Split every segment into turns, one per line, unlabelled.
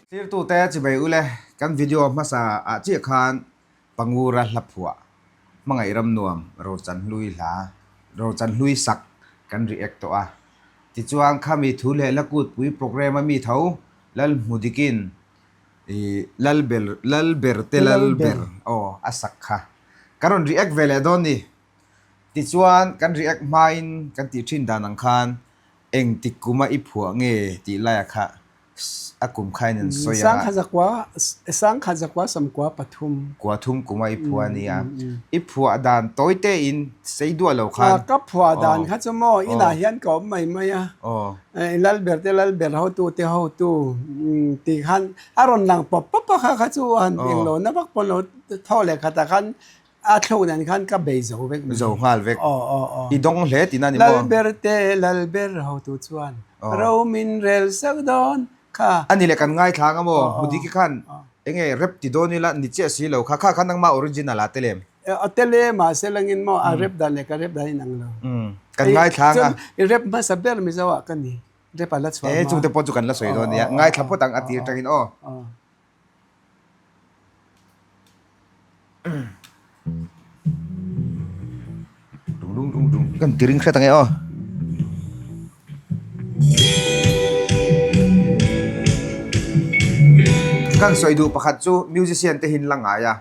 Thirtute chibai ule kan video hmasa ah chiah khan Pangura hla phuah hmangaih ram nuam Rochan hlui hla Rochan hlui sak kan react tawh a. Tichuan khami thu leh la kutpui program a mi tho Lal hmu dikin I Lalber Lalber te Lalber aw a sak kha. Kan rawn react ve leh dawn ni. Tichuan kan react hmain kan tih thin dan ang khan engtik kuma i phuah nge tih laia kha a kum khain an sawi ang a.
Sangkha Sangkha zakua samkua pathum.
Kua thum kuma i phuah a nia. I phuah dan tawi tein sei duah lo khan.
Ka phuah dan kha chu maw inah hian ka awm mai mai a. Lalber te Lalber hotu te hotu tih khan a rawn lang pawp pawp a kha kha chu han eng lo na vak pawn lo thaw leh khatah khan a thluk nen khan ka bei zo vek mai.
Zo nghal vek. I dawng hle tihna ni maw?
Lalber te Lalber hotu chuan ro min rel sak dawn kha.
A ni leh kan ngaithla ang a maw? Mudiki khan enge rep ti dawn ila ni chiah si lo kha kha khan nangmah original ah tel em?
A tel e mahse langin maw a rep dan leh ka rep dan inang lo.
Kan ngaithla ang a.
Chuan i rep hmasa ber Mizo ah ka ni. Rep a la chhuah
hma. E chungte pawh chu kan la sawi dawn nia. Ngaithla phawt ang a tir tangin aw. Kan ti ring hret ang e aw. Kan sawi duh pakhat chu musician te hin la ngai a,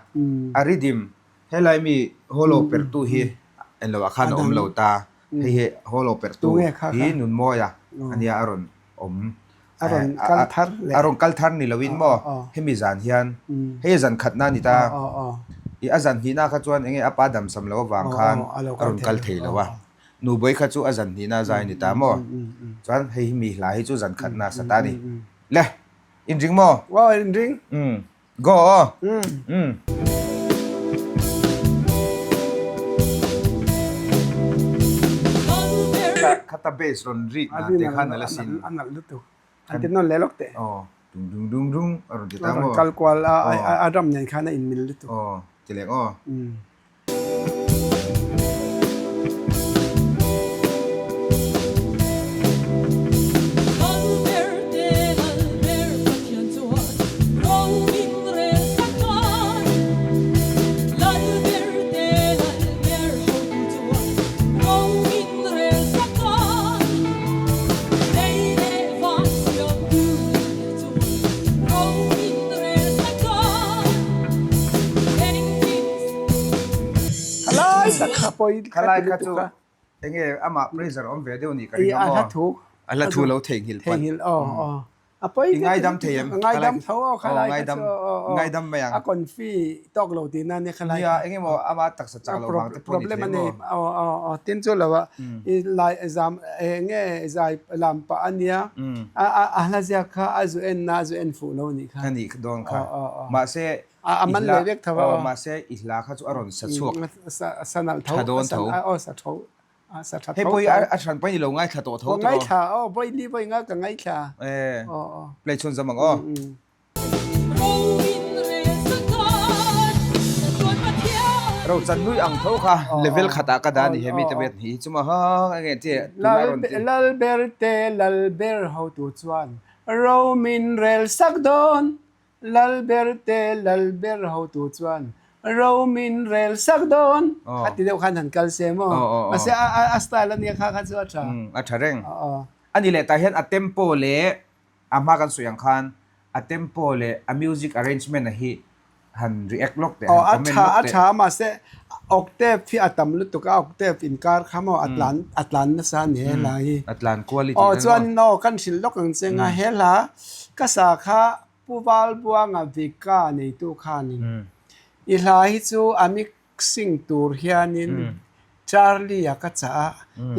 a rhythm helai mi hollow pertu hi englo ah khan a awm lo ta, hei hi hollow pertu hi Nunmawia a nia a rawn awm
A rawn kal thar leh.
A rawn kal thar ni loin maw hemi zan hian hei a zan khatna a ni ta, i a zan hnihna kha chuan enge a pa damsam loh avang khan a rawn kal thei lo a. Nubawi kha chu a zan hnihna a zai ni ta maw? Chuan hei hi mi hla hi chu zan khatna a sa ta a ni. Le, inring maw?
Aw, inring.
Umm, go aw. Umm. Khata bass rawn rik dan te khan a la sin.
A nalh lutuk. An ti nawn leh lawk teh.
Aw, dung dung dung dung a rawn ti ta maw?
A rawn kal kual a, a ram nen khan a inmil lutuk.
Aw, ti leh aw.
Umm. Khalai tak kha pawi ka
Khalai
ti
kha chu
lutuk a.
enge amah pressure awm ve deuh nih ka
I
ring a
a
maw?
hla thu.
A hla thu lo theihnghilh palh.
Theihnghilh aw aw. A pawi
I ngaidam thei em?
A ngaidam tho aw khalai kha chu aw aw.
Ngaidam mai ang.
A confi tawk lo tihna ania khalai
kha. Nia engemaw ama taksa chak lo vang te pawh ni thei maw?
Aw aw aw tin chu lo a i lai zam enge zai lam pah ania a a hla ziak kha a zu en na a zu en fuh lo nih kha.
A nih dawn kha. Mahse
A man leh vek tho a.
Aw mahse i hla kha chu a rawn sa chhuak.
Sa nalh tho.
Tha dawn tho.
Aw sa tho. Sa tha tho.
Hei pawh hi a hran pawhin i lo ngaithla tawh tho
tawh. Ngaithla aw vawi li vawi nga ka ngaithla.
Aw. Play chhun zam ang aw. Rochan nui ang tho kha level khatah ka dah a ni he mite vet hi chu maw ha enge che tunah rawn ti.
Lalber te Lalber hotu chuan ro min rel sak dawn Lalber te Lalber hotu chuan ro min rel sak dawn a ti deuh khan han kal se maw? Mahse a style a nia kha kha chu a tha.
A tha reng. A ni leh tah hian a tempo leh a hma kan sawi ang khan a tempo leh a music arrangement a hi han react lawk teh, han comment lawk teh.
A tha mahse octave hi a tam lutuk a, octave inkar kha maw a tlan a tlan nasa a ni he hla hi.
A tlan kual i tih
Aw chuan aw kan hrilh lawk ang che nga he hla ka sa kha Pu Valbuanga Vika neitu khanin i hla hi chu a mixing tur hianin Charlie-a ka chah a,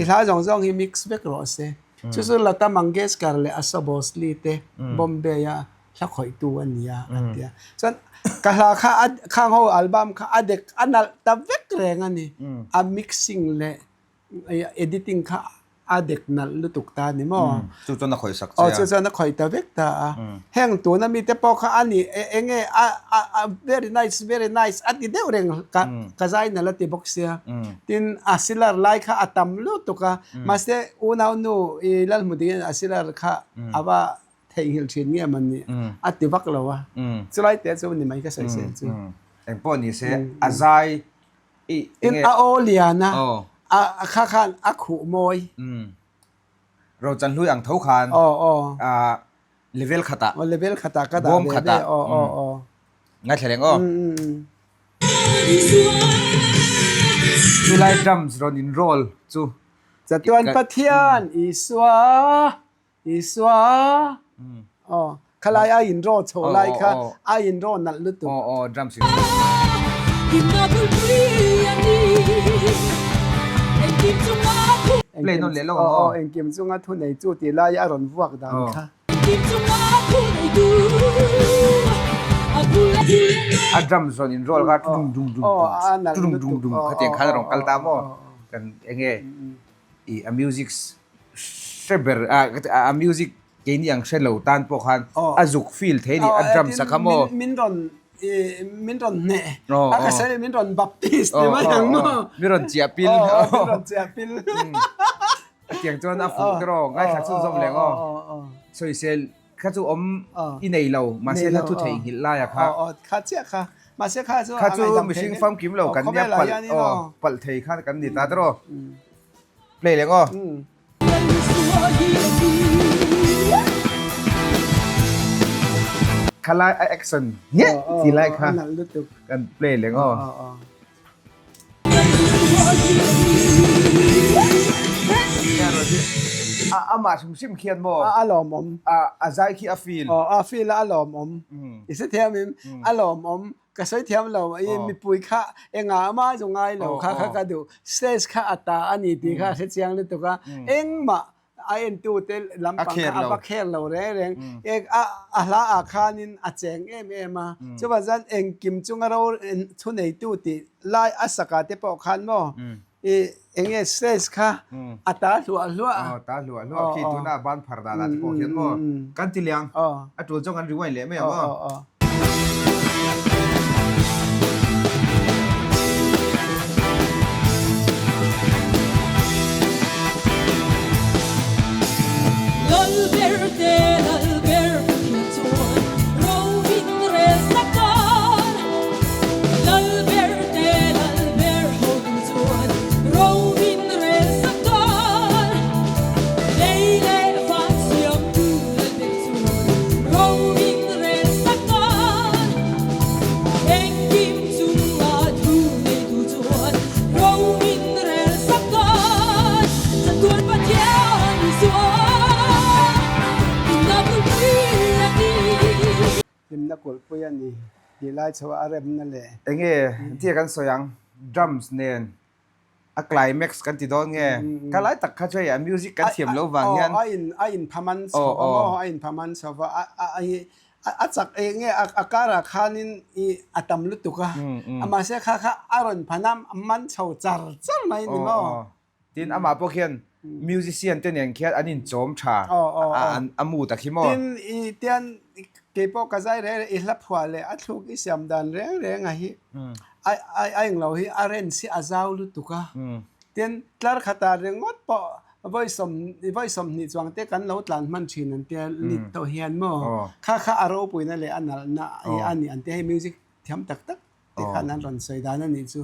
i hla zawng zawng hi mix vek rawh se. Chu chu Lata Mangeshkar leh Asha Bhosle te Bombay-a hla khawihtu a ni a, a ti a. Chuan ka hla kha a khang ho album kha a dek a nalh ta vek reng a ni. A mixing leh editing kha. a dek nalh lutuk ta a ni maw?
Chu chuan a khawih sak che
a. Aw chu chuan a khawih ta vek ta a. Heng tuna mite pawh kha a ni eng nge a a very nice very nice a ti deuh reng ka ka zai nalh a ti bawk sia. Tin a silar lai kha a tam lutuk a mahse unau nu i Lalhmudingin a silar kha a va theihnghilh thin nge man ni a ti vak lo a. Chulai te chu ni mai ka sawi sel chu.
Engpawh ni se a zai
Tin a aw lian a, a kha khan a khuh mawi.
Rochan hlui ang tho khan level khatah
level khatah ka dah ve ve aw aw aw.
Ngaithla reng aw. Chulai drums rawn in roll chu.
Chatuan Pathian Isua Isua aw khalai a in raw chho lai kha a in raw nalh lutuk.
Aw aw drums in. Play nawn leh lo ang aw.
Aw engkim chunga thu nei chu tih lai a rawn vuak dan kha.
A drums rawn in roll kha tudung dung dung tudung dung dung khatiang khan a rawn kal ta maw kan enge i a music hre ber a a music keini ang hre lo tan pawh khan a zuk feel thei a ni a drums a kha maw
min rawn min rawn hneh a ka sawi min rawn baptist ti mai ang maw
min rawn chiah pil
min rawn chiah pil
a tiang chuan a fuh tawh ngaithla chhunzawm leh ngaw sawisel Kha chu awm i nei lo, mahse hla thu theihnghilh laia kha.
Aw aw, kha chiah kha. Mahse kha chu
Kha chu mihring famkim lo kan nia palh aw palh thei kha kan ni ta tawh. Play leh ngaw. Kha lai a action nge ti lai kha kan play leh ngaw. Amah hrim hrim khian maw?
A lawmawm.
A zai khi a feel.
Aw a feel a lawmawm. I hre thiam in a lawmawm. Ka sawi thiam lo i mipui kha engah mah chu ngai lo kha kha ka duh. Stage kha a ta a ni tih kha a hre chiang lutuk a. Engmah a entute lampang kha a va kher lo reng reng. A hla ah khanin a cheng em em a. Chuvang chuan engkim chunga ro thuneitu tih lai a saka te pawh khan maw i enge stage kha a ta hluah hluah.
Aw ta hluah hluah khi tuna ban phar dan ah te pawh hian maw kan ti liang a tul zawng an rewind leh mai ang aw.
Hlimna kulhpui a ni tih lai chho a remna leh.
Enge tia kan sawi ang drums nen A climax kan ti dawn nge? Ka lai tak kha chu hei a music kan thiam lo vang hian.
A in a in phaman chho a maw a in phaman chho va a a i a chak eng nge a karah khanin i a tam lutuk a mahse kha kha a rawn phan a man chho char char mai ni maw.
Tin amah pawh khian musician te nen khian an inchawm tha a mood a khi maw.
Tin i tian keipawh ka zai reng reng i hla phuah leh a thluk i siam dan reng reng a hi A englo hi a range hi a zau lutuk a, tin tlar khatah ringawt pawh vawi 20 chuang te kan lo tlan hman thin an tia lit tawh hian maw kha kha a ropuina leh a nalhna a ni an tia hei music thiam tak tak te khan an rawn sawi dan a nih chu.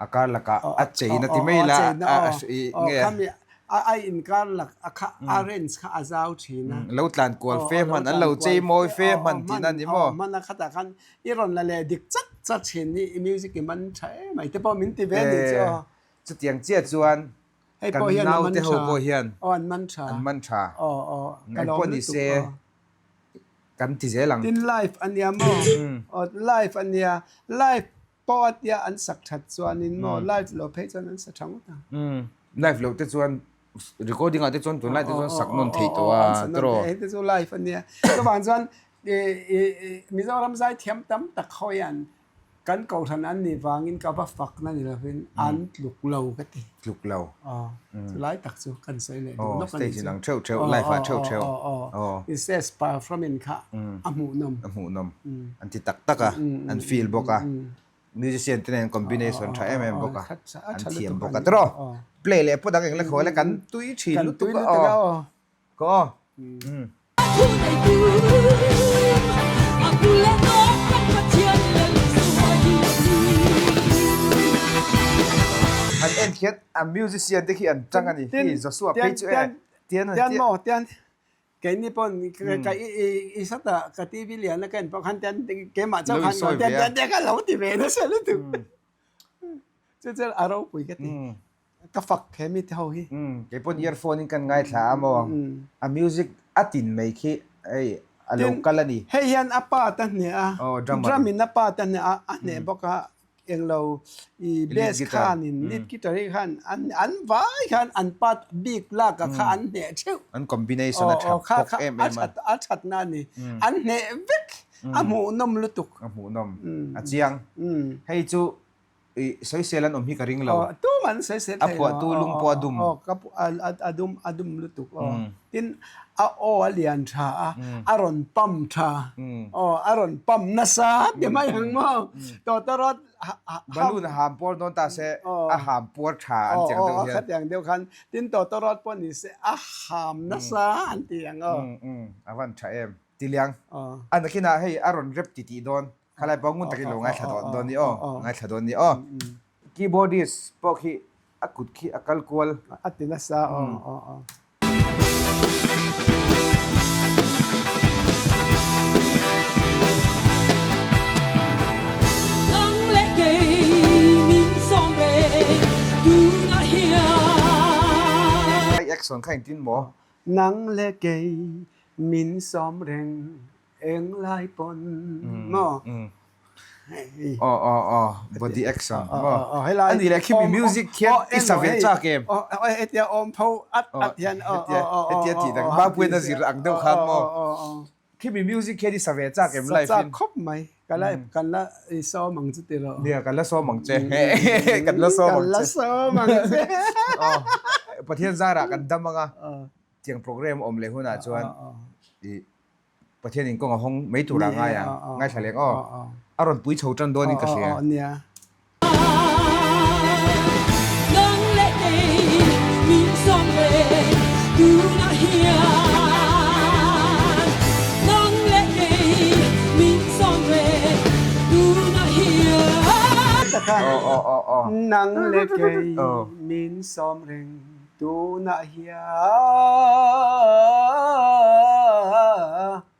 A kar lakah a cheina ti mai la a nge.
Khami a inkar lak a kha a range kha a zau thin a.
Lo tlan kual fe hman an lo chei mawi fe hman tihna a ni maw.
Hman a khatah khan I rawn la leh dik chat chat thin hi i music i man tha em mai te pawh min ti ve nih chu aw.
Chutiang chiah chuan kan naute ho pawh hian
an man tha
an man tha
aw aw ka lawm lutuk aw
kan ti zel ang.
Tin live a nia maw aw live a nia live pawh a tia an sak that chuanin maw live lo phei chuan an sa tha ngawt ang.
Live loh te chuan recording ah te chuan tunlai te chuan sak nawn thei tawh a tawh.
Hei te chu live a nia chuvang chuan Mizoram zaithiam tam tak ho hian. Kan kohhran an nih vangin ka va fakna ni lovin an tluk lo ka ti.
Tluk lo.
Aw, chulai tak chu kan sawi leh duh lawk a nih
chu. Stage in ang theuh theuh, live ah theuh theuh.
Aw, stage performing kha a hmuhnawm.
A hmuhnawm. An ti tak tak a, an feel bawk a. Musician te nen combination tha em em bawk a, an thiam bawk a tiraw. Play leh pawh dang eng la khaw ila kan tui thin lutuk a aw. Ka aw. Han en khian a musician te khi an tang a ni. Hei Joshua phei chu e tian
tian maw tian keini pawn ka i sata ka TV lian a ka en pawh khan tian keimah chauh khan tian tian tian kha lo ti ve nasa lutuk. Chu chu a ropui ka ti.
Ka
fak he mi te ho hi.
Kei pawn earphone in kan ngaithla a maw. A music a tin mai khi hei a lo kal a ni.
Hei hian a part a hneh a, drum in a part a hneh a, a hneh bawk a, englo i bass khan in lead guitar hi khan an vai khan an part bik lak ah kha an hneh theuh.
An combination a that bawk em em
a. A thatna a ni. An hneh vek. A hmuhnawm lutuk.
A hmuhnawm. A chiang. Hei chu I sawisel an awm hi ka ring lo.
Aw, tum an sawisel thei
lo. A phuahtu lung pawh a dum.
Aw, ka a dum a dum lutuk aw. Tin, a aw a lian tha a, a rawn pump tha. Aw, a rawn pump nasa ti mai ang maw. Tawtawrawt
Balloon a ham puar dawn ta se, a ham puar tha an ti ang deuh hian.
Aw, khatiang deuh khan. Tin, tawtawrawt pawh ni se, a ham nasa an ti ang aw.
A van tha em. Tiliang. A nakinah hei a rawn rep titih dawn. Khalai pawh ngun takin lo ngaithla dawn dawn ni aw, ngaithla dawn ni aw. Keyboardist pawh khi a kut khi a kal kual.
A ti nasa aw aw aw.
Ai action kha engtin maw?
Nang leh kei min sawm reng Englai pawn maw?
Aw aw aw body action maw? Ani leh khimi music khian i sa ve chak em?
Hetia awm tho at at hian aw aw aw
hetia tih dak Mapuian a zir ang deuh khan maw? Khimi music khian i sa ve chak em live in?
Sa chak khawp mai. Ka la kan la i sawm ang chu ti rawh.
Nia kan la sawm ang che. Kan la sawm ang che.
Kan la sawm ang che.
Pathian zarah kan dam anga tiang program awm leh hunah chuan i Pathian in kawng a hawng mai tur ah ngai ang, ngaithla leng aw. A rawn pui chho tan dawn in ka hria.
Nang leh kei min sawm reng Tunah hian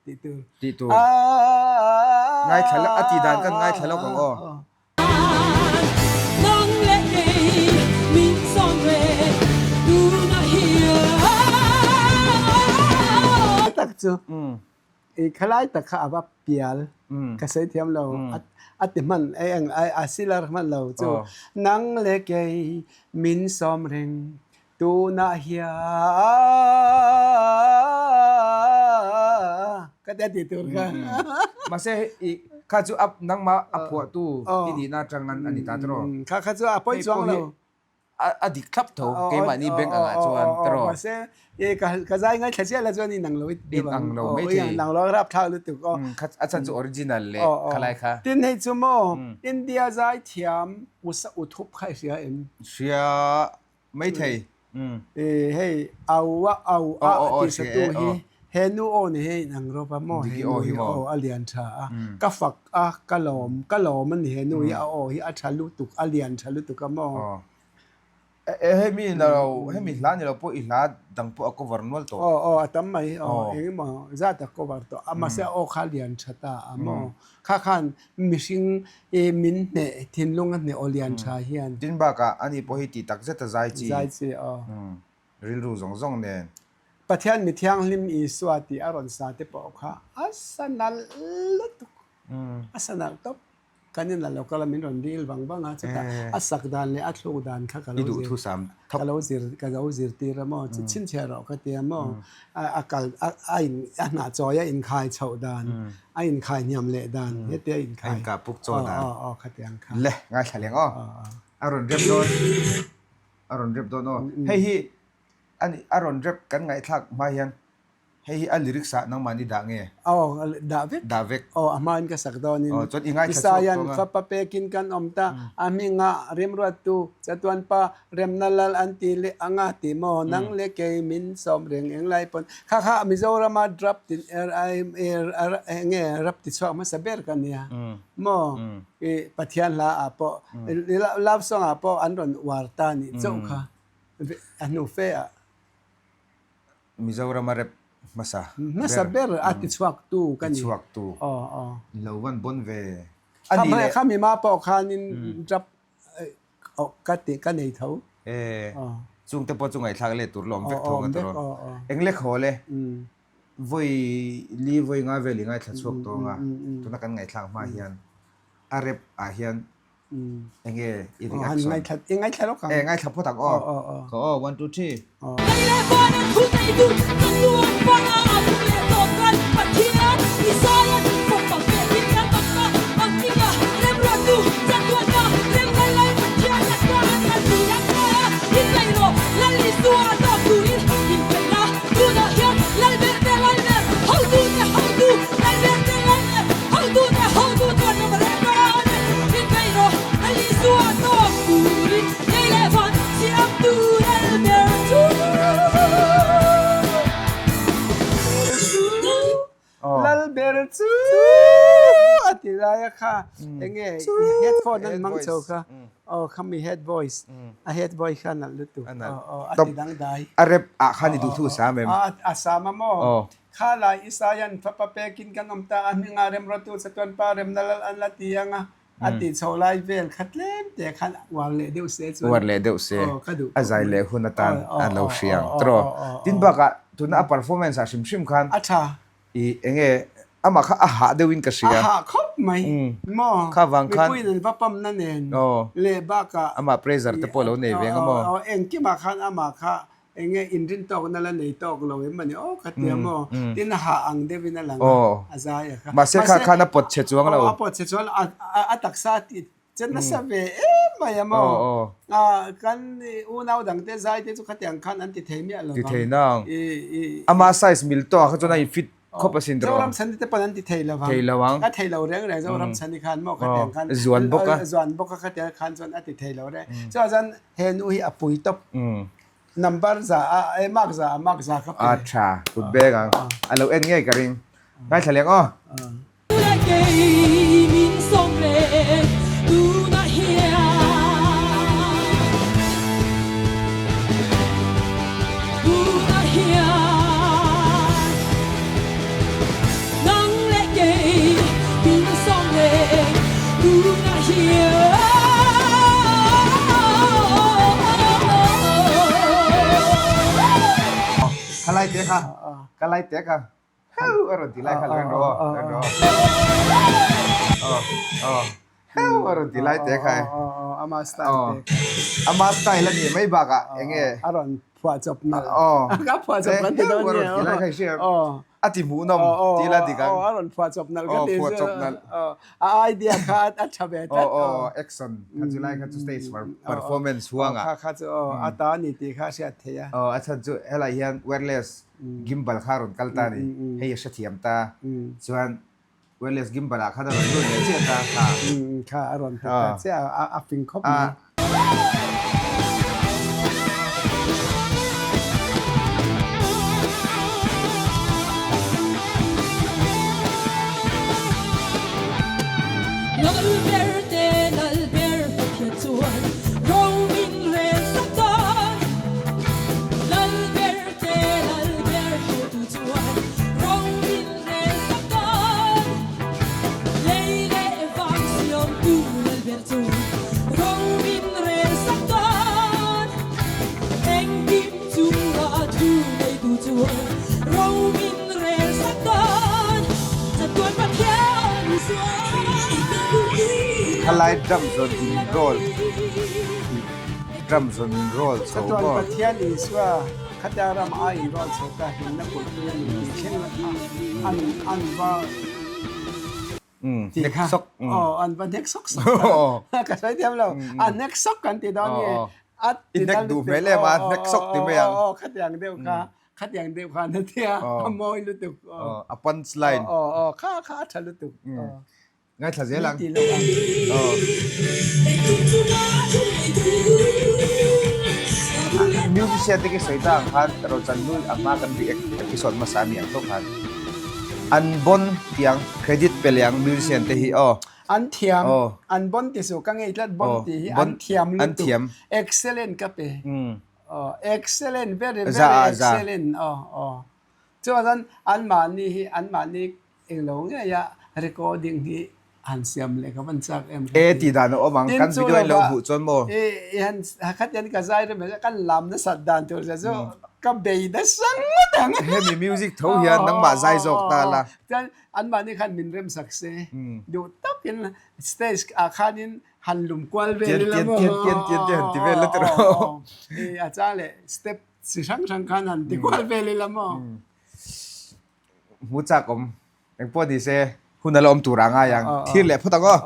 tih tur.
Tih tur. Ngaithla lo, a tih dan kan ngaithla lo ang aw.
Tak chu i khalai tak kha a va pial ka sawi thiam lo a ti hman eng a silar hman lo chu nang le kei min sawm reng tunah hian ka tia ti tur kha
mahse i kha chu nangmah a phuahtu i nihna atang an ani ta tiraw
kha kha chu a pawi chuang lo
a dik thlap tho keimahni bank angah chuan tiraw
mahse e ka ka zai ngai thla chiah la chuan in ang lo
in ang lo mai thei
in ang lo rap thlak lutuk aw
a chan chu original leh khalai kha
tin hei chu maw India zai thiam usa uthup kha i hria em
hria mai thei
e hei au a au a ti sa tu hi He nu aw ni hi in ang rawp a maw? He nu hi aw a lian tha a, ka fak a, ka lawm, ka lawm a ni he nu hi a aw hi a tha lutuk, a lian tha lutuk a maw?
Hemi ni lo, hemi hla ni lo pawh i hla dang pawh a cover nual tawh.
Aw aw a tam mai, aw engemaw zat a cover tawh a, mahse a aw kha a lian tha ta a maw? Kha khan mihring min hneh, thinlung a hneh aw lian tha hian.
Tin bakah ani pawh hi tih tak zet a zai chi.
Zai chi aw.
Rilru zawng zawng nen.
Pathian mi thianghlim Isua tih a rawn sa te pawh kha a sa nalh lutuk, a sa nalh tawp. Kan in a lo kal a min rawn dil vang vang a, chutah a sak dan leh a thluk dan kha ka lo zir ka lo zir ka lo zirtir a maw, chhinchhiah rawh ka ti a maw, a kal a in a hnah chawi a inkhai chhoh dan, a inkhai hniam leh dan heti a inkhai
A inkah puk chaw dan.
Aw aw khatiang kha.
Le ngaithla leng aw. A rawn rep dawn a rawn rep dawn aw. Hei hi a rawn rep kan ngaihthlak hma hian Hei hi a lyrics ah nangmah ni dah nge?
Aw, dah vek.
Dah vek.
Aw, a hmain ka sak dawnin.
Aw, chuan i ngaithla chhuak
Isaian
tawng a.
fapa pekin kan awm ta, a hminga remruattu chatuan pa remna lal an ti leh anga ti maw? Nang leh kei min sawm reng eng lai pawn. Kha kha Mizorama rap ti eng nge rap ti chhuak hmasa ber ka nia maw? I Pathian hla ah pawh love song ah pawh an rawn uar ta nih chauh kha a hnu fe ah.
Mizorama rep hmasa ber.
Hmasa ber a tichhuak tu ka ni.
Tichhuak tu.
Aw aw.
Lo van bon ve. A ni leh.
Kha mi ma pawh khanin rap ka ti ka nei tho.
E. Chung te pawh chu ngaihthlak leh tur lawm vek tho ka ti rawn. Eng lek haw le. Vawi li vawi nga vel i ngaithla chhuak tawng a. Tuna kan ngaihthlak hma hian a rep ah hian Enge i reaction?
I ngaithla lawk ang.
E ngaithla phawt ang aw. Ka aw, one two three.
Lei leh vana thu neitu chatuan pana a thu leh tawp kan Pathian Isaiah fapa pekin kan awm ta ang tinga remruattu chatuanna remna lai Pathian a tan a ti ang ta inneih rawh Lal Isua tawk turin inpeihna tunah hian Lalber te Lalber hotu te hotu Lalber te Lalber Hotu te hotu chuan ram a rem dawn e, min peih rawh Lal Isua tawk turin lei leh van siam tu lal ber chu.
Lal ber chu a ti lai a kha enge headphone an hmang chho kha aw khami head voice a head voice kha a nalh lutuk aw a ti dangdai.
A rep ah khan i duhthu a sam em?
A sam a maw? Kha lai Isaia'n fapa pekin kan awm ta a, hminga remruatu chatuan pa remna lal an la ti ang a, a tih chho lai vel kha tlem te khan uar leh deuh se chuan
Uar leh deuh se,
aw ka duh
a
khawp
zai
mai.
leh hun atan
Aw,
a
aw,
lo
aw,
hria ang
aw,
tawh.
aw, aw,
Tin
aw.
bakah tuna a performance ah hrim hrim khan
A tha.
i enge amah kha a hah deuhin ka hria.
A hah khawp mai maw?
Kha vang khan
Mipuiin an va pamna nen
aw
leh bakah
amah pressure te pawh a lo nei ve ang a maw?
Aw, engkimah khan amah kha Enge inrin tawkna la nei tawk lo em ani aw ka ti a maw? Tin a hah ang deuhin a lang a, a zai a kha.
Mahse kha khan a pawt che chuang lo.
Aw a pawt che chuang lo, a taksa a ti che nasa ve em mai a maw? Kan unau dangte zai te chu khatiang khan an ti thei miah lo vang.
Ti thei nang. Ama size mil tawk ah kha chuan a in fit khawp asin tawh.
Zoram chhan te pawn an ti thei lo vang.
Thei lo ang.
A thei lo reng reng Zoram chhan hi khan maw khatiang khan.
Zuan bawk a.
Zuan bawk a khatiang khan chuan a ti thei lo reng. Chuan chuan he nu hi a pui tawp. Number za a e mark za a mark za ka pe.
A tha kut beng ang. A lo en ngei ka ring. Ngaithla leng aw.
Tunah kei min sawm reng tunah hian Tunah hian Nang leh kei min sawm reng tunah hian.
Ka lai te kha ka lai te kha heu a rawn ti lai kha lo en rawh aw en rawh aw aw heu a rawn ti lai te kha e
ama style te
kha ama style a nih mai bakah enge
a rawn phuah chawp nalh
aw
ka phuah chawp kan ti dawn
a rawn ti lai kha i hria a ti hmuhnawm ti la dik ang
a rawn phuah chawp nalh ka ti
phuah chawp nalh
a idea kha a tha ve tlat
aw action kha chu lai kha chu stage performance huangah
kha kha chu aw a ta a ni tih kha a hriat theih a
aw a chhan chu helai hian wireless gimbal kha a rawn kal ta a ni hei a hrethiam ta chuan wireless gimbal ah khan a rawn lut leh chiah ta kha
kha a rawn ti ta chiah a a fing khawp mai.
Lal ber te lal ber Pathian chuan ro min rel sak dawn. Lal ber te lal ber hotu chuan ro min rel sak dawn. Lei leh vang siamtu lal ber chu ro min rel sak dawn. Engkim chunga thu neitu chuan ro min rel sak dawn. Chatuan Pathian Isua.
Khalai drums rawn in roll drums rawn in roll chho
Chatuan
maw?
Pathian Isua khatia ram a in roll chho ta hlimna kulhpui a ni tih thleng la kha an an va
Ti
kha aw an va hnek sawk sawk ta ka sawi thiam lo a hnek sawk kan ti dawn nge a
I hnek duh hmel em a hnek sawk ti mai ang.
Aw khatiang deuh kha khatiang deuh khan a tia a mawi lutuk
aw a punch line
aw aw kha kha a tha lutuk aw
Ngaithla zel ang.
Ti lo ang.
Aw. Musician te khi sawi ta ang khan Rochan Lui a hma kan react episode hmasa ami ang tawk khan an bon tiang credit pe leh ang musician te hi aw.
An thiam
Aw.
an bon ti su ka ngei tlat bon
Aw
ti hi
bon
an thiam
an
lutuk
thiam.
excellent ka pe. Aw excellent very
Za
very
ah za.
excellent aw aw. Chuan anmahni hi anmahni englo ngeia recording hi han siam leh ka van chak em
E tih dan a awm ang, kan video in lo hmuh chuan maw?
I han khat hian ka zai rem kan lam nasat dan tur che chu ka bei nasa ngawt ang.
Hemi music tho hian nangmah zai zawk ta la.
Chuan anmahni khan min rem sak se duh takin stage ah khanin han lum kual vel ila maw?
Tian tian tian tian han ti vel la tiraw?
I a chang leh step Si hrang hrang khan han ti kual vel ila maw?
Hmu chak awm. Eng pawh ni se, hun a la awm tur a ngai ang. Thir leh phawt ang aw.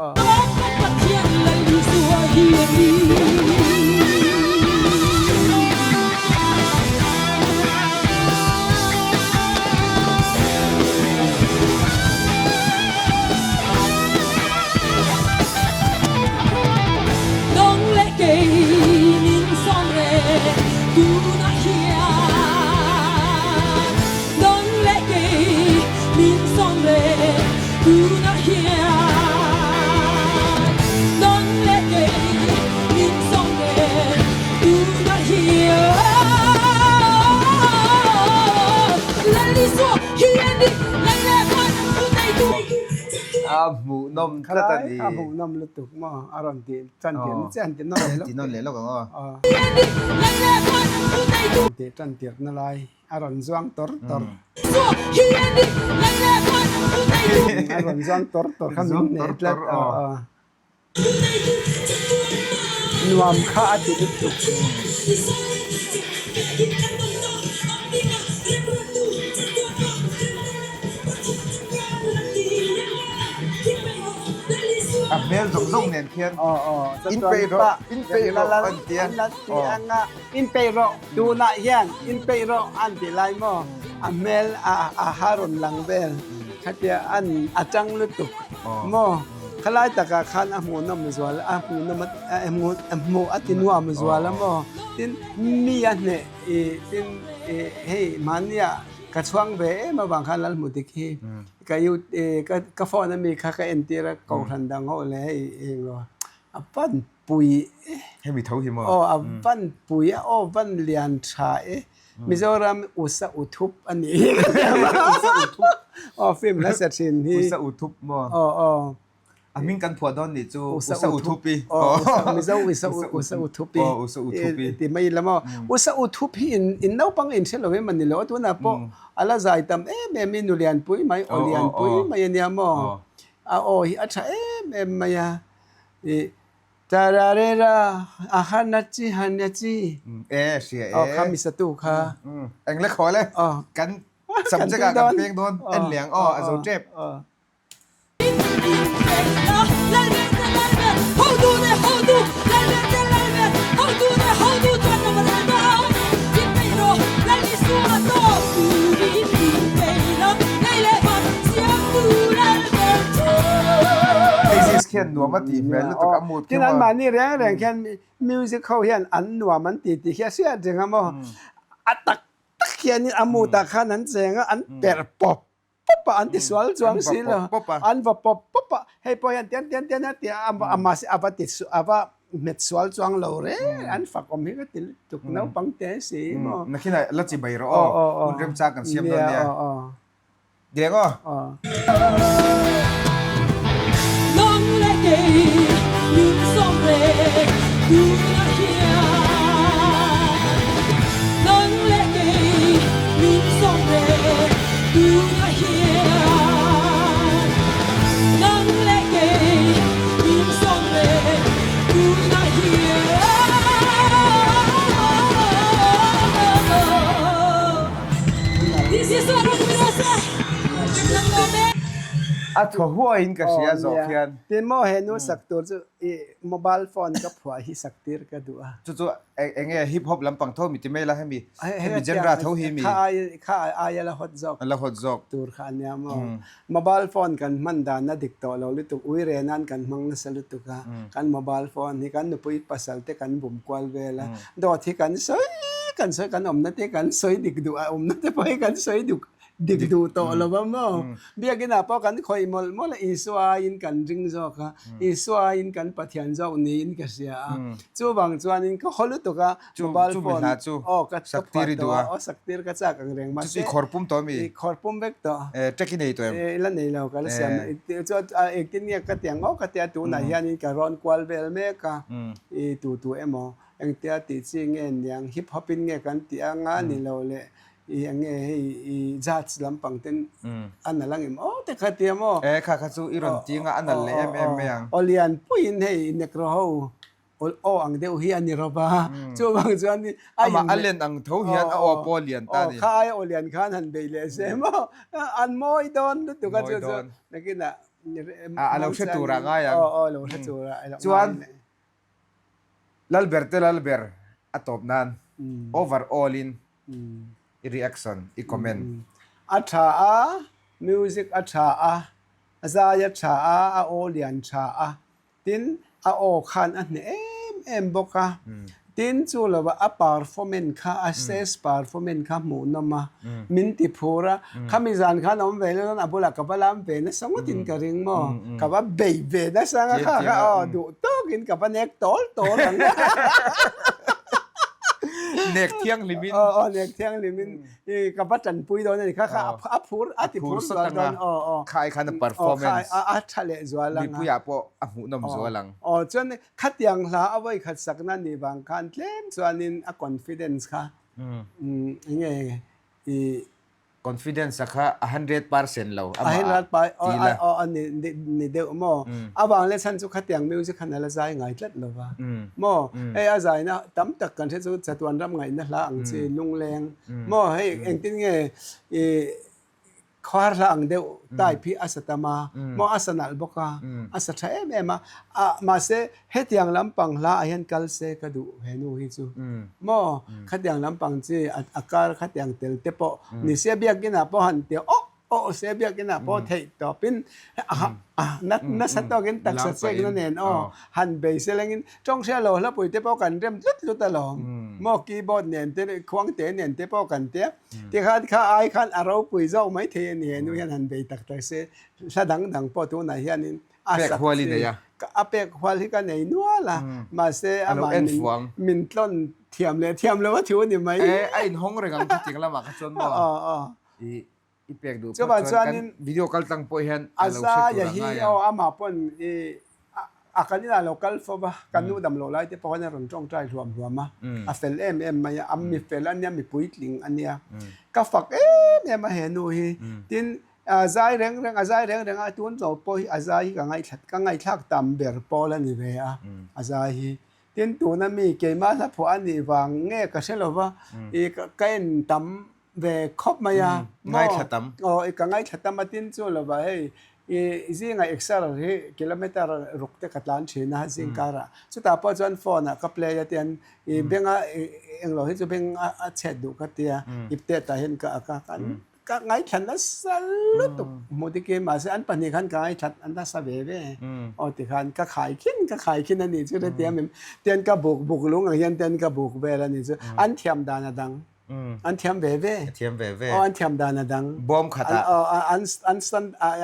A hmuhnawm tlat a ni.
A hmuhnawm lutuk maw? A rawn ti tan tir na che han ti nawn leh lawk.
Ti nawn leh lawk ang aw.
Ti tan tir na lai a rawn zuang tor tor. A rawn zuang tor tor kha min hneh tlat. Nuam kha a ti lutuk.
A hmel zawng zawng nen khian in peih rawh, in peih rawh an ti a.
In peih rawh, tunah hian in peih rawh an ti lai maw? A hmel a ha rawn lang vel khatia an a tang lutuk maw? Khalai takah khan a hmuhnawm zual a hmuhnawm a hmuh a ti nuam zual a maw? Tin mi a hneh i tin i hei mahnia ka chhuang ve em avang khan Lalhmudik hi ka you ka phone ami kha ka entir a kohhran dang ho leh hei englo a van pui e.
Hemi tho hi maw?
Aw a van pui a aw van lian tha e. Mizoram Usa Uthup a nih hi ka ti ang a.
Usa Uthup.
Aw film hla thin hi.
Usa Uthup maw?
Aw aw.
A hming kan phuah dawn nih chu Usa Uthup i.
Aw Usa Mizo Usa Usa Uthup i.
Aw Usa Uthup i.
Ti mai ila maw? Usa Uthup hi in in naupang in hre lo em a ni lo a tunah pawh a la zai tam em em i nu lianpui mai aw lianpui mai a nia maw? A aw hi a tha em em mai a. I Tararera a hanachi hanachi.
E hria e.
Aw kha misatu kha.
Eng le khaw le. Kan subject ah kan peng dawn en leh ang aw a zo tep. Exist khian nuam a tih hmel lutuk a mood
Tin anmahni reng reng khian music ho hian an nuam an ti tih khi a hriat reng a maw. A tak tak hianin a mood ah khan an cheng a, an perh pawp pawp a, an ti sual chuang si lo. An va pawp pawp a, hei pawh hian tian tian tian a ti a, mahse a va ti a va hmet sual chuang lo reng an fak awm hi ka ti lutuk naupang te si maw.
Nakhinah la chi bai rawh aw, hun remchang kan siam dawn nia. Deng aw. A thaw huaiin ka hria zawk hian.
Tin maw he nu sak tur chu i mobile phone ka phuah hi sak tir ka duh a.
Chu chu eng nge hip hop lampang tho mi ti mai la hemi hemi genre tho hi mi.
Kha ai kha aia la hot zawk.
La hot zawk.
Tur kha a nia maw. Mobile phone kan hman dan a dik tawh lo lutuk ui re nan kan hmang nasa lutuk a. Kan mobile phone hi kan nupui pasal te kan bum kual vel a. Dawt hi kan sawi kan sawi kan awmna te kan sawi dik duh a awmna te pawh hi kan sawi duk Dik duh tawh lo va maw? Biakinah pawh kan khawih mawlh mawlh a, Isua aiin kan ring zawk a, Isua aiin kan Pathian zawk niin ka hria a. Chuvang chuanin ka haw lutuk a, mobile phone aw ka phuah tawh a, aw saktir ka chak ang reng mahse
I khawr pum tawh mi?
I khawr pum vek tawh.
Track i nei tawh em?
I la nei lo, ka la siam. Chuan engtin nge ka ti ang aw ka tia tunah hianin ka rawn kual vel mek a, i tu tu emaw engtia tih chi nge niang hip hop in nge kan tih anga ni lo leh I eng nge hei i judge lampang ten a nalh ang em aw te kha tia maw?
E kha kha chu i rawn ti anga a nalh leh em em mai ang.
Aw lian puiin hei nekro ho aw ang deuh hi a ni rawp a, chuvang chuan a
Amah a len ang tho hian a aw pawh a lian ta a ni.
Aw kha aia aw lian khan han bei leh se maw an mawi dawn lutuk a chu chu nakinah
A lo hre tur ah ngai ang.
Aw aw lo hre tur ah ngai.
Chuan Lalber te Lalber a tawp nan over all in i reaction i comment.
A tha a, music a tha a, a zai a tha a, a aw lian tha a, tin a aw khan a hneh em em bawk a, tin chu lova a performance kha a stage performance kha hmuhnawm a, min ti phur a, khami zan khan awm ve leh a bulah ka va lam ve nasa ngawtin ka ring maw, ka va bei ve nasa nga kha kha aw duh tawkin ka va nek tawl tawl ang
Nek thianghlimin
aw aw nek thianghlimin i ka va tanpui dawn a ni kha kha a phur a ti phur zual dawn aw aw
kha ai khan a performance
a tha leh zual ang
mipuiah pawh a hmuhnawm zual ang
aw chuan khatiang hla a vawikhat sakna ni vang khan tlem chuanin a confidence kha enge i
Confidence a kha a 100% lo amah ah ti la.
Aw a ni ni deuh maw? Avang leh chhan chu khatiang music khan a la zai ngai tlat lo va maw? Hei a zaina tam tak kan hre chu chatuan ram ngaihna hla ang chi lungleng maw? Hei engtin nge i khuar hla ang deuh type hi a sa tam a maw? A sa nalh bawk a, a sa tha em em a, mahse Hetiang lampang hla ah hian kal se ka duh he nu hi chu maw khatiang lampang chi a kar khatiang tel te pawh ni se biakin ah pawh han ti awh awh se biakin ah pawh theih tawpin nasa tawkin taksa chekna nen aw han bei se lengin tawng hria lo hlapui te pawh kan rem tlut tlut alawm maw keyboard nen te khuangte nen te pawh kan tia tikhan kha ai khan a ropui zawk maithei a ni he nu hian han bei tak tak se hla dang dang pawh tunah hianin A
Pek hual i nei a.
A pek hual hi ka nei nual a, mahse
A lo
amah
en
min
fuang.
min tlawn thiam leh thiam lo a thu a ni mai.
E, a inhawng reng ang chutiang lamah kha chuan maw?
Aw aw.
I i pek duh phawt
Chuvang
chuan kan
chuanin
video kal tlang pawh hian
a
a lo hre
zaia
tur a
hi
ngai
aw
ang.
amah pawn i a a kan inah lo kal fo va, kan nu dam loh lai te pawh khan a rawn tawngtai hluam hluam a, a fel em em mai a, a mi fel a nia, mi puitling a nia. Ka fak em em a he nu hi. Tin, A zai reng reng, a zai reng reng a, tun zo pawh hi a zai hi ka ngaithla, ka ngaihthlak tam ber pawl a ni ve a, a zai hi. Tin, tuna mi keimah hla phuah a nih vang nge ka hre lo va, i ka en tam ve khawp mai a, maw?
Ngaithla tam.
Aw, i ka ngaithla tam a, tin chu lo va hei, i zinga exer hi kilometer ruk te ka tlan thin a zing karah, chutah pawh chuan phone ah ka play a tian i benga englo hi chu beng a chhet duh ka tia, ipte tah hian ka ak a, kan Ka ngaithla nasa lutuk hmuh dik i mahse an pahnih khan ka ngaithla nasa ve ve aw ti khan ka khai khin ka khai khin a nih chu hetiang em tian ka buk buk lung ang hian tian ka buk vel a nih chu an thiam dan a dang an thiam ve ve
thiam ve ve
aw an thiam dan a dang
bawm khatah
aw an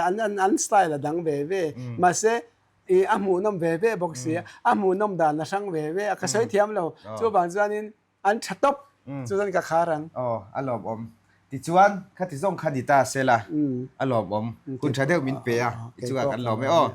an an an style a dang ve ve mahse i a hmuhnawm ve ve bawk si a hmuhnawm dan a hrang ve ve a ka sawi thiam lo chuvang chuanin An tha tawp. Chuan ka khar ang.
Aw, a lawmawm. Tichuan, khati zawng kha ni ta se la, a lawmawm. Hun tha deuh min pe a, i chungah kan lawm e aw.